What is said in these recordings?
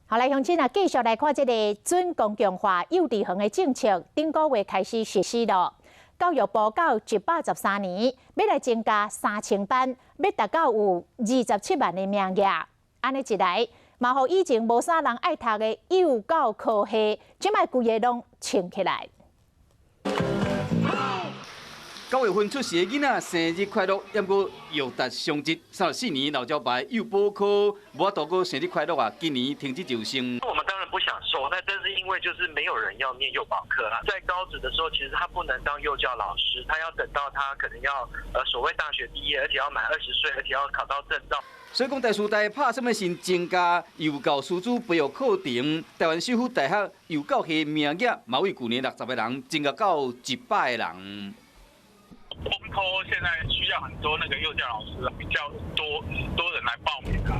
好，來，鄉親啊，繼續來看這个準公共化幼稚園的政策，頂個月開始實施咯。教育部到113年，欲來增加3000班，欲達到有27萬的名額。按呢一來，嘛予以前無啥人愛讀的幼教科系，這擺規个攏穿起來。9月份出世的囡仔生日快樂，猶閣藥達雙節，34年老招牌幼保科無法度閣生日快樂啊！今年停止招生。我們當然不想收，但但是因為就是沒有人要念幼保科啦。在高職的時候，其實他不能當幼教老師，他要等到他可能要所謂大學畢業，而且要滿20歲，而且要考到證照。所以講，台師大拍什麼先增加幼教師資培育課程？台灣首府大學幼教系名額，嘛為舊年60個人增加到100個人。崩坡現在需要很多那個幼教老師，比較多多人來報名啊。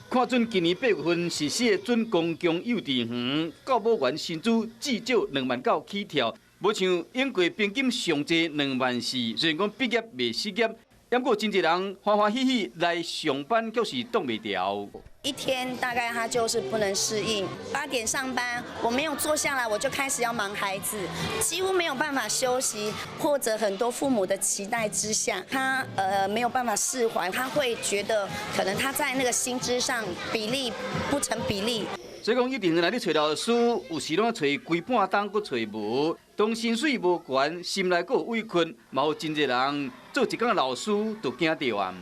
看準今年8月份實施的準公共幼稚園，教保員薪資至少2萬9起跳，無像英國平均上濟2萬4。雖然講畢業袂失業，不過真濟人歡歡喜喜來上班，卻是擋袂牢。一天大概他就是不能適應，8點上班，我沒有坐下來，我就開始要忙孩子，幾乎沒有辦法休息，或者很多父母的期待之下，他沒有辦法釋懷，他會覺得可能他在那個薪資上比例不成比例。所以講，一定來咧揣老師，有時攏揣規半冬，閣揣無，當薪水無懸，心內閣有委屈，嘛有真濟人做一工老師就驚著啊。